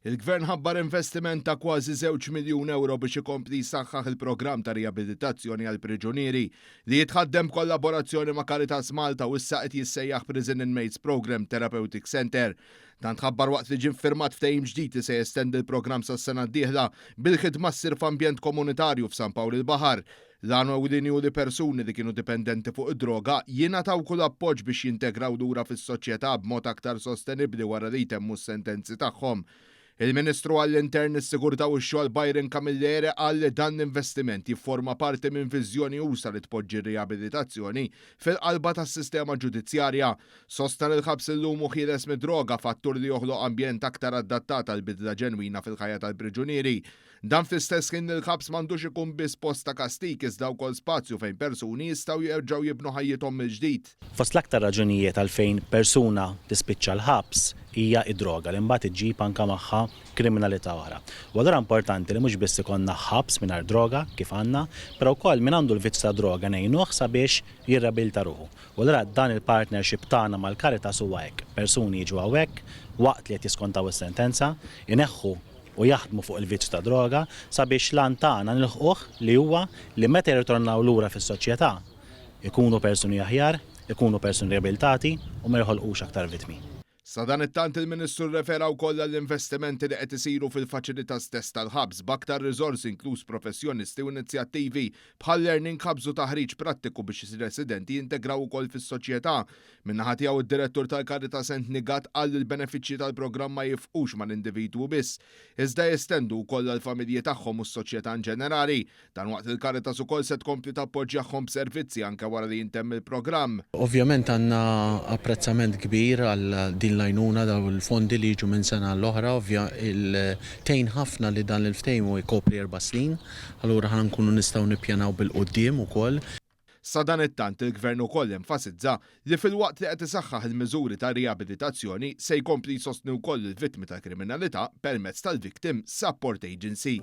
Il-Gvern ħabbar investiment ta' kważi żewġ miljun ewro biex ikompli jsaħħaħ il-programm ta' riabilitazzjoni għall-priġunieri, li jitħaddem b'kollaborazzjoni ma' Caritas Malta u issa qed jissejjaħ Prison Inmates Programme Therapeutic Centre. Dan tħabbar waqt li ġie ffirmat ftehim ġdid li se jestendi l-programm sas-sena d-dieħla, bil-ħidma ssir f'ambjent komunitarju f'San Pawl il-Baħar. L-għan ewlieni hu li persuni li kienu dipendenti fuq id-droga jingħataw kull appoġġ biex jintegraw lura fis-soċjetà b'mod aktar sostenibbli wara li jtemmu s-sentenzi tagħhom. Il-Ministru għall-Intern, is-Sigurtà u x-Xogħol Byron Camilleri qal li dan l-investiment jifforma parti minn viżjoni usa' li tpoġġi r-riabilitazzjoni fil-qalba tas-sistema ġudizzjarja. Sostna li l-ħabs illum hu ħieles mid-droga, fattur li joħloq ambjent aktar adattat għal bidla ġenwina fil-ħajja tal-priġunieri. Dan fl-istess ħin li l-ħabs m'għandux ikun biss post ta' kastig iżda wkoll spazju fejn persuni jistgħu jerġgħu jibnu ħajjithom mill-ġdid. Fost l-aktar raġunijiet għalfejn persuna tispiċċa l-ħabs hija d-droga li mbagħad iġġib anke magħha kriminalità oħra. U allura importanti li mhux biss ikollna ħabs mingħajr droga kif għandna, però wkoll min għandu l-vizzju tad-droga ngħinuh sabiex jirriabilita ruħu. U allura dan il-partnership tagħna mal-Caritas huwa hekk, persuni jiġu hawnhekk waqt li qed jiskontaw is-sentenza, ineħħu u jaħdmu fuq il-vizzju tad-droga sabiex l-għan tagħna nilħquh li huwa li meta jirritornaw lura fis-soċjetà ikunu persuni aħjar, ikunu persuni riabilitati u ma joħolqux aktar vittmi. Sadanittant il-Ministru rrefera wkoll għall-investimenti li qed isiru fil-faċilità stess tal-ħabs b'aktar riżorsi inkluż professjonisti u inizjattivi bħal learning hubs u taħriġ prattiku biex ir-residenti jintegraw ukoll fis-soċjetà Min-naħa tiegħu d-Direttur tal-Caritas Anthony Gatt qal li l-benefiċċji tal-programm ma jifqux mal-individwu biss, iżda jestendu wkoll għall-familji tagħhom u s-soċjetà inġenerali. Dan waqt li l-Caritas ukoll se tkompli tappoġġjahom b'servizzi anke wara li jintemm il-programm. Ovvjament għandna apprezzament kbir għal din l-għajnuna, dawn il-fondi li jiġu minn sena għall-oħra. Ovvja tgħin ħafna li dan il-ftehim hu jkopri erba' snin, allura ħa nkunu nistgħu nippjanaw bil-quddiem ukoll. Sadanittant, il-Gvern ukoll enfasizza li filwaqt li qed isaħħaħ il-miżuri ta' riabilitazzjoni, se jkompli jsostni wkoll lill-vittmi tal-kriminalità permezz tal-Victim Support Agency.